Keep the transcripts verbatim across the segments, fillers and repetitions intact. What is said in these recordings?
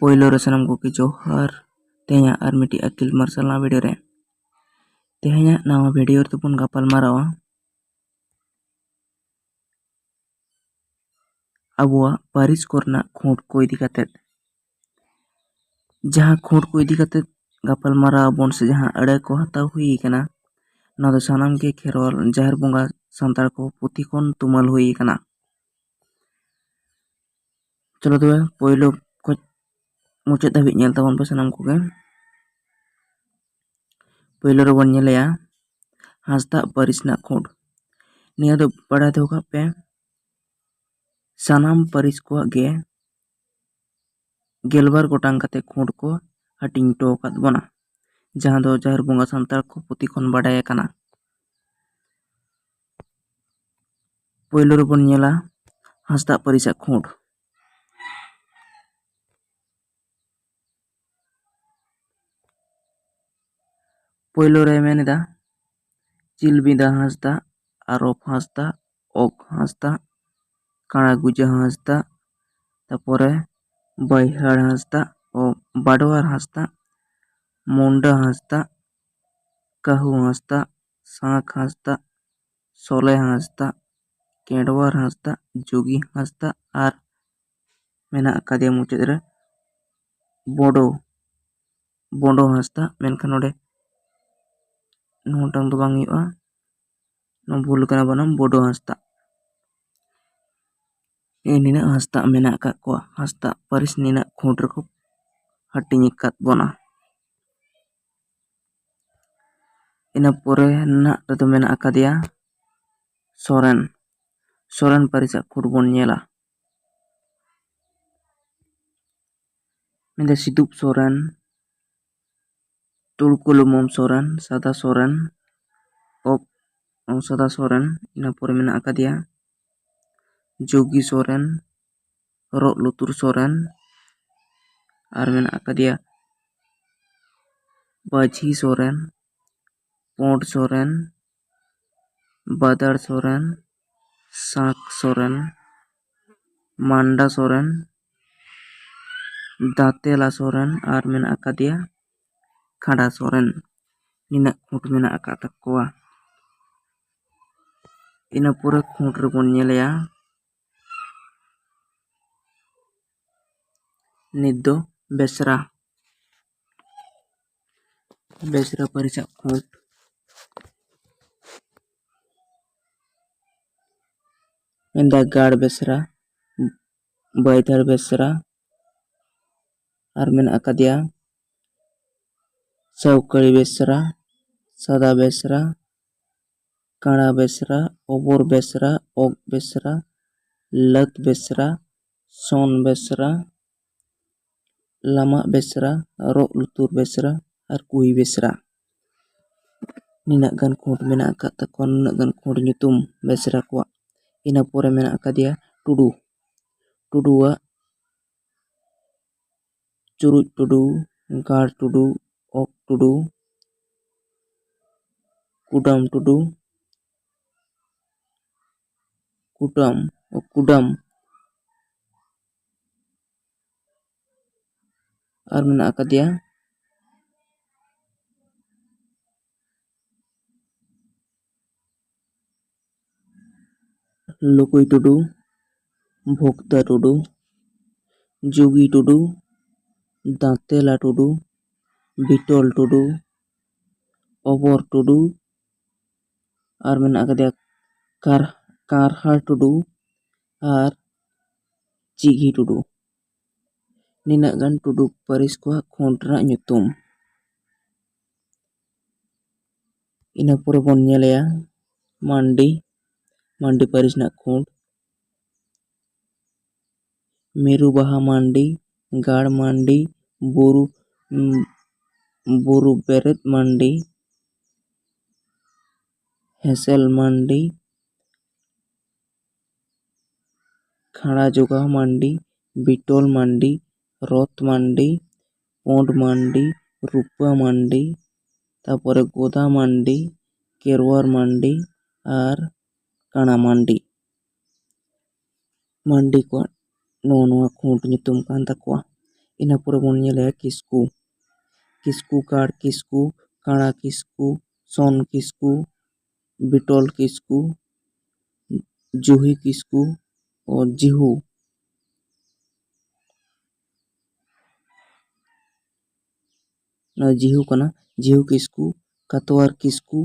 ᱯᱳᱭᱞᱳ ᱨᱮ ᱥᱟᱱᱟᱢ ᱠᱚᱜᱮ ᱡᱚᱦᱟᱨ᱾ ᱛᱮᱦᱮᱧᱟᱜ ᱟᱨ ᱢᱤᱫᱴᱤᱡ ᱟᱹᱠᱤᱞ ᱢᱟᱨᱥᱟᱞ ᱱᱟᱣᱟ ᱵᱷᱤᱰᱤᱭᱳ ᱨᱮ᱾ ᱛᱮᱦᱮᱧᱟᱜ ᱱᱟᱣᱟ ᱵᱷᱤᱰᱤᱭᱳ ᱨᱮᱫᱚ ᱵᱚᱱ ᱜᱟᱯᱟᱞ ᱢᱟᱨᱟᱣᱟ ᱟᱵᱚᱣᱟᱜ ᱯᱟᱹᱨᱤᱥ ᱠᱚᱨᱮᱱᱟᱜ ᱠᱷᱩᱸᱴ ᱠᱚ ᱤᱫᱤ ᱠᱟᱛᱮᱫ᱾ ᱡᱟᱦᱟᱸ ᱠᱷᱩᱸᱴ ᱠᱚ ᱤᱫᱤ ᱠᱟᱛᱮᱫ ᱜᱟᱯᱟᱞ ᱢᱟᱨᱟᱣ ᱟᱵᱚᱱ ᱥᱮ ᱡᱟᱦᱟᱸ ᱟᱹᱲᱟᱹ ᱠᱚ ᱦᱟᱛᱟᱣ ᱦᱩᱭ ᱟᱠᱟᱱᱟ, ᱱᱚᱣᱟ ᱫᱚ ᱥᱟᱱᱟᱢ ᱜᱮ ᱠᱷᱮᱨᱣᱟᱞ ᱡᱟᱦᱮᱨ ᱵᱚᱸᱜᱟ ᱥᱟᱱᱛᱟᱲ ᱠᱚ ᱯᱩᱛᱷᱤ ᱠᱷᱚᱱ ᱛᱩᱢᱟᱹᱞ ᱦᱩᱭ ᱟᱠᱟᱱᱟ᱾ ᱪᱚᱞᱚ ᱛᱚᱵᱮ ᱯᱳᱭᱞᱳ ᱠᱷᱚᱡ ᱢᱩᱪᱟᱹᱫ ᱫᱷᱟᱹᱵᱤᱡ ᱧᱮᱞ ᱛᱟᱵᱚᱱ ᱯᱮ ᱥᱟᱱᱟᱢ ᱠᱚᱜᱮ᱾ ᱯᱳᱭᱞᱳ ᱨᱮᱵᱚᱱ ᱧᱮᱞᱮᱭᱟ ᱦᱟᱸᱥᱫᱟᱜ ᱯᱟᱹᱨᱤᱥ ᱨᱮᱱᱟᱜ ᱠᱷᱩᱸᱴ᱾ ᱱᱤᱭᱟᱹ ᱫᱚ ᱵᱟᱲᱟᱭ ᱫᱚᱦᱚ ᱠᱟᱜ ᱯᱮ, ᱥᱟᱱᱟᱢ ᱯᱟᱹᱨᱤᱥ ᱠᱚᱣᱟᱜ ᱜᱮ ᱜᱮᱞᱵᱟᱨ ᱜᱚᱴᱟᱝ ᱠᱟᱛᱮ ᱠᱷᱩᱸᱴ ᱠᱚ ᱦᱟᱹᱴᱤᱧ ᱦᱚᱴᱚ ᱟᱠᱟᱫ ᱵᱚᱱᱟ, ᱡᱟᱦᱟᱸ ᱫᱚ ᱡᱟᱦᱮᱨ ᱵᱚᱸᱜᱟ ᱥᱟᱱᱛᱟᱲ ᱠᱚ ᱯᱩᱛᱷᱤ ᱠᱷᱚᱱ ᱵᱟᱰᱟᱭ ᱟᱠᱟᱱᱟ᱾ ᱯᱳᱭᱞᱳ ᱨᱮᱵᱚᱱ ᱧᱮᱞᱟ ᱦᱟᱸᱥᱫᱟᱜ ᱯᱟᱹᱨᱤᱥᱟᱜ ᱠᱷᱩᱸᱴ᱾ ᱯᱳᱭᱞᱳ ᱨᱮ ᱢᱮᱱ ᱮᱫᱟ ᱪᱤᱞᱵᱤᱸᱫᱟ ᱦᱟᱸᱥᱫᱟ, ᱟᱨᱚᱯ ᱦᱟᱸᱥᱫᱟ, ᱚᱠ ᱦᱟᱸᱥᱫᱟ, ᱠᱟᱬᱟᱜᱩᱡᱟᱹ ᱦᱟᱸᱥᱫᱟ, ᱛᱟᱯᱚᱨᱮ ᱵᱟᱹᱭᱦᱟᱹᱲ ᱦᱟᱸᱥᱫᱟ, ᱚ, ᱵᱟᱰᱣᱟᱨ ᱦᱟᱸᱥᱫᱟ, ᱢᱩᱱᱰᱟᱹ ᱦᱟᱸᱥᱫᱟ, ᱠᱟᱹᱦᱩ ᱦᱟᱸᱥᱫᱟ, ᱥᱟᱸᱠ ᱦᱟᱸᱥᱫᱟ, ᱥᱚᱞᱮ ᱦᱟᱸᱥᱫᱟ, ᱠᱮᱸᱰᱣᱟᱨ ᱦᱟᱸᱥᱫᱟ, ᱡᱩᱜᱤ ᱦᱟᱸᱥᱫᱟ ᱟᱨ ᱢᱮᱱᱟᱜ ᱟᱠᱟᱫᱮᱭᱟ ᱢᱩᱪᱟᱹᱫ ᱨᱮ ᱵᱚᱰᱚ, ᱵᱚᱰᱚ ᱦᱟᱸᱥᱫᱟ᱾ ᱢᱮᱱᱠᱷᱟᱱ ᱱᱚᱰᱮ ᱱᱚᱣᱟᱴᱟᱝ ᱫᱚ ᱵᱟᱝ ᱦᱩᱭᱩᱜᱼᱟ, ᱱᱚᱣᱟ ᱵᱷᱩᱞ ᱠᱟᱱᱟ ᱵᱟᱱᱟᱢ, ᱵᱚᱰᱚ ᱦᱟᱸᱥᱫᱟ᱾ ᱱᱤᱱᱟᱹᱜ ᱦᱟᱸᱥᱫᱟ ᱢᱮᱱᱟᱜ ᱟᱠᱟᱫ ᱠᱚᱣᱟ, ᱦᱟᱸᱥᱫᱟ ᱯᱟᱹᱨᱤᱥ ᱱᱤᱱᱟᱹᱜ ᱠᱷᱩᱸᱴ ᱨᱮᱠᱚ ᱦᱟᱹᱴᱤᱧ ᱟᱠᱟᱫ ᱵᱚᱱᱟ᱾ ᱤᱱᱟᱹ ᱯᱚᱨᱮ ᱱᱟᱜ ᱨᱮᱫᱚ ᱢᱮᱱᱟᱜ ᱟᱠᱟᱫᱮᱭᱟ ᱥᱚᱨᱮᱱ᱾ ᱥᱚᱨᱮᱱ ᱯᱟᱹᱨᱤᱥᱟᱜ ᱠᱷᱩᱸᱴ ᱵᱚᱱ ᱧᱮᱞᱟ᱾ ᱢᱮᱱᱫᱚ ᱥᱤᱫᱩᱯ ᱥᱚᱨᱮᱱ, ᱛᱩᱲᱠᱩ ᱞᱩᱢᱟᱹᱢ ᱥᱚᱨᱮᱱ, ᱥᱟᱫᱟ ᱥᱚᱨᱮᱱ, ᱚᱯ, ᱥᱟᱫᱟ ᱥᱚᱨᱮᱱ᱾ ᱤᱱᱟᱹ ᱯᱚᱨᱮ ᱢᱮᱱᱟᱜ ᱟᱠᱟᱫᱮᱭᱟ ᱡᱳᱜᱤ ᱥᱚᱨᱮᱱ, ᱨᱚᱜ ᱞᱩᱛᱩᱨ ᱥᱚᱨᱮᱱ, ᱟᱨ ᱢᱮᱱᱟᱜ ᱟᱠᱟᱫᱮᱭᱟ ᱵᱟᱹᱡᱷᱤ ᱥᱚᱨᱮᱱ, ᱯᱩᱸᱰ ᱥᱚᱨᱮᱱ, ᱵᱟᱫᱟᱲ ᱥᱚᱨᱮᱱ, ᱥᱟᱸᱠ ᱥᱚᱨᱮᱱ, ᱢᱟᱱᱰᱟ ᱥᱚᱨᱮᱱ, ᱫᱟᱸᱛᱮᱞᱟ ᱥᱚᱨᱮᱱ ᱟᱨ ᱢᱮᱱᱟᱜ ᱟᱠᱟᱫᱮᱭᱟ ᱠᱷᱟᱸᱰᱟ ᱥᱚᱨᱮᱱ᱾ ᱱᱤᱱᱟᱹᱜ ᱠᱷᱩᱸᱴ ᱢᱮᱱᱟᱜ ᱟᱠᱟᱫ ᱛᱟᱠᱚᱣᱟ᱾ ᱤᱱᱟᱹ ᱯᱚᱨᱮ ᱠᱷᱩᱸᱴ ᱨᱮᱵᱚᱱ ᱧᱮᱞᱮᱭᱟ ᱱᱤᱛ ᱫᱚ ᱵᱮᱥᱨᱟ, ᱵᱮᱥᱨᱟ ᱯᱟᱹᱨᱤᱥᱟᱜ ᱠᱷᱩᱸᱴ᱾ ᱢᱮᱱᱫᱟ ᱜᱟᱲ ᱵᱮᱥᱨᱟ, ᱵᱟᱹᱭᱫᱟᱹᱲ ᱵᱮᱥᱨᱟ, ᱟᱨ ᱢᱮᱱᱟᱜ ᱟᱠᱟᱫᱮᱭᱟ ᱥᱟᱹᱣᱠᱟᱹᱲᱤ ᱵᱮᱥᱨᱟ, ᱥᱟᱫᱟ ᱵᱮᱥᱨᱟ, ᱠᱟᱬᱟ ᱵᱮᱥᱨᱟ, ᱚᱵᱚᱨ ᱵᱮᱥᱨᱟ, ᱚᱜ ᱵᱮᱥᱨᱟ, ᱞᱟᱹᱛ ᱵᱮᱥᱨᱟ, ᱥᱚᱱ ᱵᱮᱥᱨᱟ, ᱞᱟᱢᱟᱜ ᱵᱮᱥᱨᱟ, ᱨᱚᱜ ᱞᱩᱛᱩᱨ ᱵᱮᱥᱨᱟ ᱟᱨ ᱠᱩᱦᱤ ᱵᱮᱥᱨᱟ᱾ ᱱᱤᱱᱟᱹᱜ ᱜᱟᱱ ᱠᱷᱩᱸᱴ ᱢᱮᱱᱟᱜ ᱟᱠᱟᱫ ᱛᱟᱠᱚᱣᱟ, ᱱᱩᱱᱟᱹᱜ ᱜᱟᱱ ᱠᱷᱩᱸᱴ ᱧᱩᱛᱩᱢ ᱵᱮᱥᱨᱟ ᱠᱚᱣᱟᱜ᱾ ᱤᱱᱟᱹ ᱯᱚᱨᱮ ᱢᱮᱱᱟᱜ ᱟᱠᱟᱫᱮᱭᱟ ᱴᱩᱰᱩ᱾ ᱴᱩᱰᱩᱣᱟᱜ ᱪᱩᱨᱩᱡ ᱴᱩᱰᱩ, ᱜᱟᱲ ᱴᱩᱰᱩ, ᱚᱠ ᱴᱩᱰᱩ, ᱠᱩᱰᱟᱢ ᱴᱩᱰᱩ, ᱠᱩᱰᱟᱢ, ᱠᱩᱰᱟᱢ᱾ ᱟᱨ ᱢᱮᱱᱟᱜ ᱟᱠᱟᱫᱮᱭᱟ ᱞᱩᱠᱩᱭ ᱴᱩᱰᱩ, ᱵᱷᱚᱠᱛᱟ ᱴᱩᱰᱩ, ᱡᱩᱜᱤ ᱴᱩᱰᱩ, ᱫᱟᱸᱛᱮᱞᱟ ᱴᱩᱰᱩ, ᱵᱤᱴᱚᱞ ᱴᱩᱰᱩ, ᱚᱵᱚᱨ ᱴᱩᱰᱩ, ᱟᱨ ᱢᱮᱱᱟᱜ ᱟᱠᱟᱫᱮᱭᱟ ᱠᱟᱨ-, ᱠᱟᱨᱦᱟ ᱴᱩᱰᱩ ᱟᱨ ᱪᱤᱜᱷᱤ ᱴᱩᱰᱩ᱾ ᱱᱤᱱᱟᱹᱜ ᱜᱟᱱ ᱴᱩᱰᱩ ᱯᱟᱹᱨᱤᱥ ᱠᱚᱣᱟᱜ ᱠᱷᱩᱸᱴ ᱨᱮᱱᱟᱜ ᱧᱩᱛᱩᱢ᱾ ᱤᱱᱟᱹ ᱯᱚᱨᱮ ᱵᱚᱱ ᱧᱮᱞᱮᱭᱟ ᱢᱟᱱᱰᱤ, ᱢᱟᱱᱰᱤ ᱯᱟᱹᱨᱤᱥ ᱨᱮᱱᱟᱜ ᱠᱷᱩᱸᱴ᱾ ᱢᱤᱨᱩ ᱵᱟᱦᱟ ᱢᱟᱱᱰᱤ, ᱜᱟᱲ ᱢᱟᱱᱰᱤ, ᱵᱩᱨᱩ, ᱩᱸ, ᱵᱩᱨᱩ ᱵᱮᱨᱮᱫ ᱢᱟᱱᱰᱤ, ᱦᱮᱸᱥᱮᱞ ᱢᱟᱱᱰᱤ, ᱠᱷᱟᱲᱟ ᱡᱚᱜᱟᱣ ᱢᱟᱱᱰᱤ, ᱵᱤᱴᱚᱞ ᱢᱟᱱᱰᱤ, ᱨᱚᱛ ᱢᱟᱱᱰᱤ, ᱯᱩᱸᱰ ᱢᱟᱱᱰᱤ, ᱨᱩᱯᱟᱹ ᱢᱟᱱᱰᱤ, ᱛᱟᱯᱚᱨᱮ ᱜᱚᱫᱟ ᱢᱟᱱᱰᱤ, ᱠᱮᱨᱣᱟᱨ ᱢᱟᱱᱰᱤ ᱟᱨ ᱠᱟᱬᱟ ᱢᱟᱱᱰᱤ᱾ ᱢᱟᱱᱰᱤ ᱠᱚᱣᱟᱜ ᱱᱚᱣᱟ ᱱᱚᱣᱟ ᱠᱷᱩᱸᱴ ᱧᱩᱛᱩᱢ ᱠᱟᱱ ᱛᱟᱠᱚᱣᱟ᱾ ᱤᱱᱟᱹ ᱯᱚᱨᱮ ᱵᱚᱱ ᱧᱮᱞᱮᱭᱟ ᱠᱤᱥᱠᱩ᱾ ᱠᱤᱥᱠᱩ, ᱠᱟᱲ ᱠᱤᱥᱠᱩ, ᱠᱟᱲᱟ ᱠᱤᱥᱠᱩ, ᱥᱚᱱ ᱠᱤᱥᱠᱩ, ᱵᱤᱴᱚᱞ ᱠᱤᱥᱠᱩ, ᱡᱩᱦᱤ ᱠᱤᱥᱠᱩ, ᱚ, ᱡᱤᱦᱩ᱾ ᱱᱚᱣᱟ ᱡᱤᱦᱩ ᱠᱟᱱᱟ, ᱡᱤᱦᱩ ᱠᱤᱥᱠᱩ, ᱠᱟᱛᱣᱟᱨ ᱠᱤᱥᱠᱩ,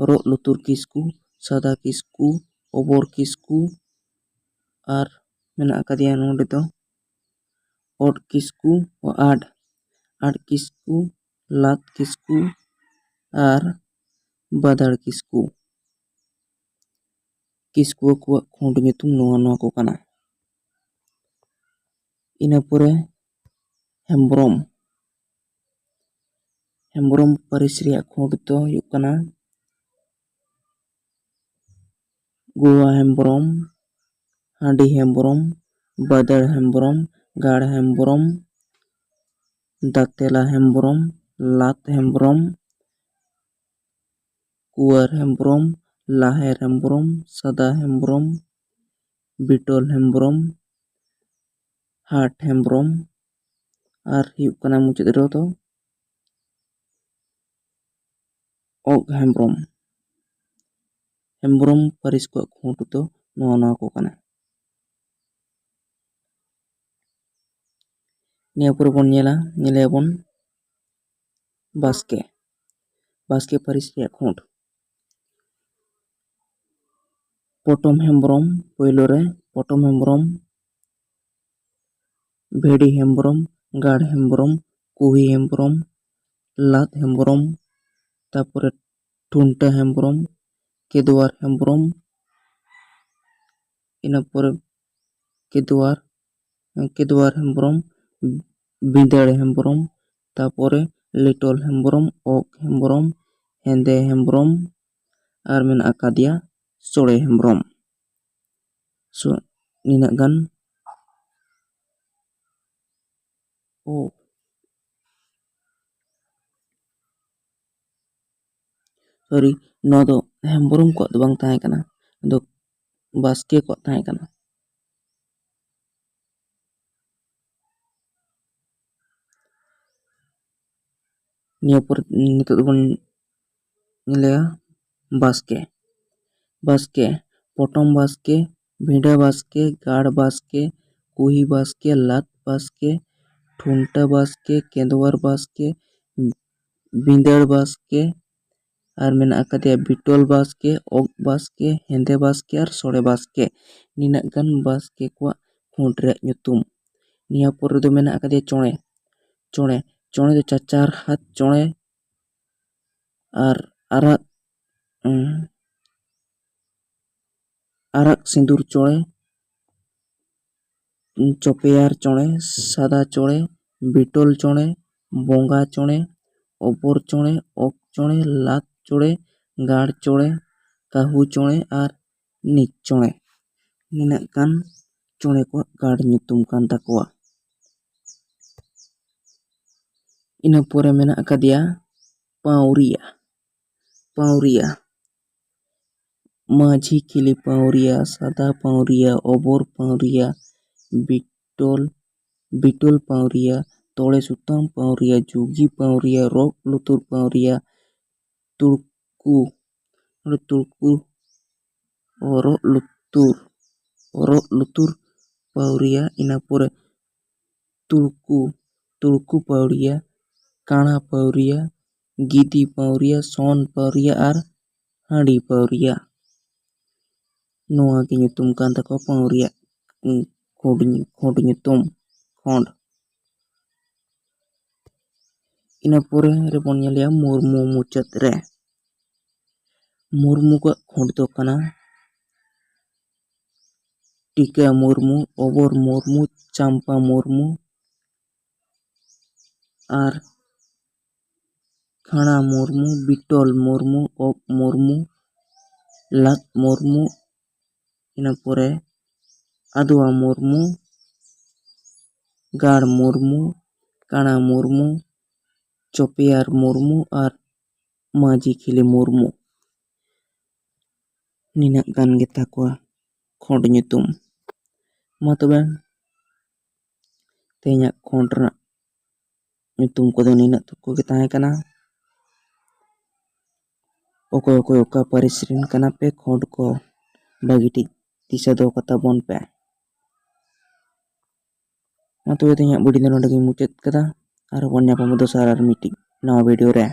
ᱨᱚᱜ ᱞᱩᱛᱩᱨ ᱠᱤᱥᱠᱩ, ᱥᱟᱫᱟ ᱠᱤᱥᱠᱩ, ᱚᱵᱚᱨ ᱠᱤᱥᱠᱩ, ᱟᱨ ᱢᱮᱱᱟᱜ ᱟᱠᱟᱫᱮᱭᱟ ᱱᱚᱰᱮ ᱫᱚ ᱚᱰ ᱠᱤᱥᱠᱩ, ᱟᱰ, ᱟᱰ ᱠᱤᱥᱠᱩ, ᱞᱟᱫ ᱠᱤᱥᱠᱩ ᱟᱨ ᱵᱟᱫᱟᱲ ᱠᱤᱥᱠᱩ᱾ ᱠᱤᱥᱠᱩ ᱠᱚᱣᱟᱜ ᱠᱷᱩᱸᱴ ᱧᱩᱛᱩᱢ ᱱᱚᱣᱟ ᱱᱚᱣᱟ ᱠᱚ ᱠᱟᱱᱟ᱾ ᱤᱱᱟᱹ ᱯᱚᱨᱮ ᱦᱮᱢᱵᱽᱨᱚᱢ᱾ ᱦᱮᱢᱵᱽᱨᱚᱢ ᱯᱟᱹᱨᱤᱥ ᱨᱮᱭᱟᱜ ᱠᱷᱩᱸᱴ ᱫᱚ ᱦᱩᱭᱩᱜ ᱠᱟᱱᱟ ᱜᱩᱣᱟ ᱦᱮᱢᱵᱽᱨᱚᱢ, ᱦᱟᱺᱰᱤ ᱦᱮᱢᱵᱽᱨᱚᱢ, ᱵᱟᱫᱟᱲ ᱦᱮᱢᱵᱽᱨᱚᱢ, ᱜᱟᱲ ᱦᱮᱢᱵᱽᱨᱚᱢ, ᱫᱟᱛᱮᱞᱟ ᱦᱮᱢᱵᱽᱨᱚᱢ, ᱞᱟᱛ ᱦᱮᱢᱵᱽᱨᱚᱢ, ᱠᱩᱣᱟᱨ ᱦᱮᱢᱵᱽᱨᱚᱢ, ᱞᱟᱦᱮᱨ ᱦᱮᱢᱵᱽᱨᱚᱢ, ᱥᱟᱫᱟ ᱦᱮᱢᱵᱽᱨᱚᱢ, ᱵᱤᱴᱚᱞ ᱦᱮᱢᱵᱽᱨᱚᱢ, ᱦᱟᱴ ᱦᱮᱢᱵᱽᱨᱚᱢ, ᱟᱨ ᱦᱩᱭᱩᱜ ᱠᱟᱱᱟ ᱢᱩᱪᱟᱹᱫ ᱨᱮᱫᱚ ᱚᱜ ᱦᱮᱢᱵᱽᱨᱚᱢ᱾ ᱦᱮᱢᱵᱽᱨᱚᱢ ᱯᱟᱹᱨᱤᱥ ᱠᱚᱣᱟᱜ ᱠᱷᱩᱸᱴ ᱫᱚ ᱱᱚᱣᱟ ᱱᱚᱣᱟ ᱠᱚ ᱠᱟᱱᱟ᱾ ᱱᱤᱭᱟᱹ ᱯᱚᱨᱮ ᱵᱚᱱ ᱧᱮᱞᱟ, ᱧᱮᱞᱮᱭᱟᱵᱚᱱ ᱵᱟᱥᱠᱮ᱾ ᱵᱟᱥᱠᱮ ᱯᱟᱹᱨᱤᱥ ᱨᱮᱭᱟᱜ ᱠᱷᱩᱸᱴ᱾ ᱯᱚᱴᱚᱢ ᱦᱮᱢᱵᱽᱨᱚᱢ, ᱯᱳᱭᱞᱳ ᱨᱮ ᱯᱚᱴᱚᱢ ᱦᱮᱢᱵᱽᱨᱚᱢ, ᱵᱷᱮᱰᱤ ᱦᱮᱢᱵᱽᱨᱚᱢ, ᱜᱟᱲ ᱦᱮᱢᱵᱽᱨᱚᱢ, ᱠᱩᱦᱤ ᱦᱮᱢᱵᱽᱨᱚᱢ, ᱞᱟᱫ ᱦᱮᱢᱵᱽᱨᱚᱢ, ᱛᱟᱯᱚᱨᱮ ᱴᱷᱩᱱᱴᱟᱹ ᱦᱮᱢᱵᱽᱨᱚᱢ, ᱠᱮᱫᱣᱟᱨ ᱦᱮᱢᱵᱽᱨᱚᱢ, ᱤᱱᱟᱹ ᱯᱚᱨᱮ ᱠᱮᱫᱣᱟᱨ, ᱠᱮᱫᱣᱟᱨ ᱦᱮᱢᱵᱽᱨᱚᱢ, ᱵᱤᱫᱟᱹᱲ ᱦᱮᱢᱵᱽᱨᱚᱢ, ᱛᱟᱯᱚᱨᱮ ᱞᱤᱴᱚᱞ ᱦᱮᱢᱵᱽᱨᱚᱢ, ᱚᱠ ᱦᱮᱢᱵᱽᱨᱚᱢ, ᱦᱮᱸᱫᱮ ᱦᱮᱢᱵᱽᱨᱚᱢ, ᱟᱨ ᱢᱮᱱᱟᱜ ᱟᱠᱟᱫᱮᱭᱟ ᱥᱚᱲᱮ ᱦᱮᱢᱵᱽᱨᱚᱢ᱾ ᱥᱚ, ᱱᱤᱱᱟᱹᱜ ᱜᱟᱱ᱾ ᱳ, ᱥᱚᱨᱤ, ᱱᱚᱣᱟ ᱫᱚ ᱦᱮᱢᱵᱽᱨᱚᱢ ᱠᱚᱣᱟᱜ ᱫᱚ ᱵᱟᱝ ᱛᱟᱦᱮᱸ ᱠᱟᱱᱟ, ᱱᱚᱣᱟ ᱫᱚ ᱵᱟᱥᱠᱮ ᱠᱚᱣᱟᱜ ᱛᱟᱦᱮᱸ ᱠᱟᱱᱟ᱾ ᱱᱤᱭᱟᱹ ᱯᱚᱨ ᱱᱤᱛᱚᱜ ᱫᱚᱵᱚᱱ ᱧᱮᱞᱮᱭᱟ ᱵᱟᱥᱠᱮ᱾ ᱵᱟᱥᱠᱮ, ᱯᱚᱴᱚᱢ ᱵᱟᱥᱠᱮ, ᱵᱷᱤᱸᱰᱟᱹ ᱵᱟᱥᱠᱮ, ᱜᱟᱲ ᱵᱟᱥᱠᱮ, ᱠᱩᱦᱤ ᱵᱟᱥᱠᱮ, ᱞᱟᱫ ᱵᱟᱥᱠᱮ, ᱴᱷᱩᱱᱴᱟᱹ ᱵᱟᱥᱠᱮ, ᱠᱮᱸᱫᱣᱟᱨ ᱵᱟᱥᱠᱮ, ᱵᱤᱸᱫᱟᱹᱲ ᱵᱟᱥᱠᱮ, ᱟᱨ ᱢᱮᱱᱟᱜ ᱟᱠᱟᱫᱮᱭᱟ ᱵᱤᱴᱚᱞ ᱵᱟᱥᱠᱮ, ᱚᱜ ᱵᱟᱥᱠᱮ, ᱦᱮᱸᱫᱮ ᱵᱟᱥᱠᱮ ᱟᱨ ᱥᱚᱲᱮ ᱵᱟᱥᱠᱮ᱾ ᱱᱤᱱᱟᱹᱜ ᱜᱟᱱ ᱵᱟᱥᱠᱮ ᱠᱚᱣᱟᱜ ᱠᱷᱩᱸᱴ ᱨᱮᱭᱟᱜ ᱧᱩᱛᱩᱢ᱾ ᱱᱤᱭᱟᱹ ᱯᱚᱨᱮ ᱫᱚ ᱢᱮᱱᱟᱜ ᱟᱠᱟᱫᱮᱭᱟ ᱪᱚᱬᱮ᱾ ᱪᱚᱬᱮ, ᱪᱚᱬᱮ ᱫᱚ ᱪᱟᱪᱟᱨ ᱦᱟᱛ ᱪᱚᱬᱮ ᱟᱨ ᱟᱨᱟᱜ, ᱩᱸ, ᱟᱨᱟᱜ ᱥᱤᱸᱫᱩᱨ ᱪᱚᱬᱮ, ᱪᱚᱯᱮᱭᱟᱨ ᱪᱚᱬᱮ, ᱥᱟᱫᱟ ᱪᱚᱬᱮ, ᱵᱤᱴᱚᱞ ᱪᱚᱬᱮ, ᱵᱚᱸᱜᱟ ᱪᱚᱬᱮ, ᱚᱵᱚᱨ ᱪᱚᱬᱮ, ᱚᱠ ᱪᱚᱬᱮ, ᱞᱟᱫ ᱪᱚᱬᱮ, ᱜᱟᱲ ᱪᱚᱬᱮ, ᱠᱟᱹᱦᱩ ᱪᱚᱬᱮ ᱟᱨ ᱱᱤᱪ ᱪᱚᱬᱮ᱾ ᱱᱤᱱᱟᱹᱜ ᱜᱟᱱ ᱪᱚᱬᱮ ᱠᱚᱣᱟᱜ ᱜᱟᱲ ᱧᱩᱛᱩᱢ ᱠᱟᱱ ᱛᱟᱠᱚᱣᱟ᱾ ᱤᱱᱟᱹ ᱯᱚᱨᱮ ᱢᱮᱱᱟᱜ ᱟᱠᱟᱫᱮᱭᱟ ᱯᱟᱹᱣᱨᱤᱭᱟ᱾ ᱯᱟᱹᱣᱨᱤᱭᱟ, ᱢᱟᱹᱡᱷᱤ ᱠᱷᱤᱞᱤ ᱯᱟᱹᱣᱨᱤᱭᱟ, ᱥᱟᱫᱟ ᱯᱟᱹᱣᱨᱤᱭᱟ, ᱚᱵᱚᱨ ᱯᱟᱹᱣᱨᱤᱭᱟ, ᱵᱤᱴᱚᱞ, ᱵᱤᱴᱚᱞ ᱯᱟᱹᱣᱨᱤᱭᱟ, ᱛᱚᱲᱮ ᱥᱩᱛᱟᱹᱢ ᱯᱟᱹᱣᱨᱤᱭᱟ, ᱡᱩᱜᱤ ᱯᱟᱹᱣᱨᱤᱭᱟ, ᱨᱚᱜ ᱞᱩᱛᱩᱨ ᱯᱟᱹᱣᱨᱤᱭᱟ, ᱛᱩᱲᱠᱩ, ᱱᱚᱰᱮ ᱛᱩᱲᱠᱩ, ᱨᱚᱜ ᱞᱩᱛᱩᱨ, ᱨᱚᱜ ᱞᱩᱛᱩᱨ ᱯᱟᱹᱣᱨᱤᱭᱟ, ᱤᱱᱟᱹ ᱯᱚᱨᱮ ᱛᱩᱲᱠᱩ, ᱛᱩᱲᱠᱩ ᱯᱟᱹᱣᱨᱤᱭᱟ, ᱠᱟᱬᱟ ᱯᱟᱹᱣᱨᱤᱭᱟ, ᱜᱤᱫᱤ ᱯᱟᱹᱣᱨᱤᱭᱟ, ᱥᱚᱱ ᱯᱟᱹᱣᱨᱤᱭᱟ ᱟᱨ ᱦᱟᱺᱰᱤ ᱯᱟᱹᱣᱨᱤᱭᱟ᱾ ᱱᱚᱣᱟ ᱜᱮ ᱧᱩᱛᱩᱢ ᱠᱟᱱ ᱛᱟᱠᱚᱣᱟ ᱯᱟᱹᱣᱨᱤᱭᱟᱜ, ᱩᱸ, ᱠᱷᱚᱸᱰ ᱧᱩ-, ᱠᱷᱚᱸᱰ ᱧᱩᱛᱩᱢ, ᱠᱷᱚᱸᱰ᱾ ᱤᱱᱟᱹ ᱯᱚᱨᱮ ᱨᱮᱵᱚᱱ ᱧᱮᱞᱮᱭᱟ ᱢᱩᱨᱢᱩ ᱢᱩᱪᱟᱹᱫ ᱨᱮ᱾ ᱢᱩᱨᱢᱩ ᱠᱚᱣᱟᱜ ᱠᱷᱚᱸᱰ ᱫᱚ ᱠᱟᱱᱟ ᱴᱤᱠᱟᱹ ᱢᱩᱨᱢᱩ, ᱚᱵᱚᱨ ᱢᱩᱨᱢᱩ, ᱪᱟᱢᱯᱟ ᱢᱩᱨᱢᱩ ᱟᱨ ᱠᱷᱟᱬᱟ ᱢᱩᱨᱢᱩ, ᱵᱤᱴᱚᱞ ᱢᱩᱨᱢᱩ, ᱚᱠ ᱢᱩᱨᱢᱩ, ᱞᱟᱫ ᱢᱩᱨᱢᱩ, ᱤᱱᱟᱹ ᱯᱚᱨᱮ ᱟᱫᱣᱟ ᱢᱩᱨᱢᱩ, ᱜᱟᱲ ᱢᱩᱨᱢᱩ, ᱠᱟᱬᱟ ᱢᱩᱨᱢᱩ, ᱪᱚᱯᱮᱭᱟᱨ ᱢᱩᱨᱢᱩ ᱟᱨ ᱢᱟᱹᱡᱷᱤ ᱠᱷᱤᱞᱤ ᱢᱩᱨᱢᱩ᱾ ᱱᱤᱱᱟᱹᱜ ᱜᱟᱱ ᱜᱮᱛᱟ ᱠᱚᱣᱟ ᱠᱷᱚᱸᱰ ᱧᱩᱛᱩᱢ᱾ ᱢᱟ ᱛᱚᱵᱮ, ᱛᱮᱦᱮᱧᱟᱜ ᱠᱷᱚᱸᱰ ᱨᱮᱱᱟᱜ ᱧᱩᱛᱩᱢ ᱠᱚᱫᱚ ᱱᱤᱱᱟᱹᱜ ᱴᱩᱠᱩ ᱜᱮ ᱛᱟᱦᱮᱸ ᱠᱟᱱᱟ᱾ ᱚᱠᱚᱭ ᱚᱠᱚᱭ ᱚᱠᱟ ᱯᱟᱹᱨᱤᱥ ᱨᱮᱱ ᱠᱟᱱᱟ ᱯᱮ, ᱠᱷᱚᱸᱰ ᱠᱚ ᱵᱷᱟᱹᱜᱤ ᱴᱷᱤᱠ ᱫᱤᱥᱟᱹ ᱫᱚᱦᱚ ᱠᱟᱛᱟ ᱵᱚᱱ ᱯᱮ᱾ ᱢᱟ ᱛᱚᱵᱮ ᱛᱮᱦᱮᱧᱟᱜ ᱵᱷᱤᱰᱤᱭᱳ ᱫᱚ ᱱᱚᱰᱮ ᱜᱤᱧ ᱢᱩᱪᱟᱹᱫ ᱠᱟᱫᱟ᱾ ᱟᱨ ᱵᱚᱱ ᱧᱟᱯᱟᱢᱟ ᱫᱚᱥᱟᱨ ᱟᱨ ᱢᱤᱫᱴᱤᱡ ᱱᱟᱣᱟ ᱵᱷᱤᱰᱤᱭᱳ ᱨᱮ᱾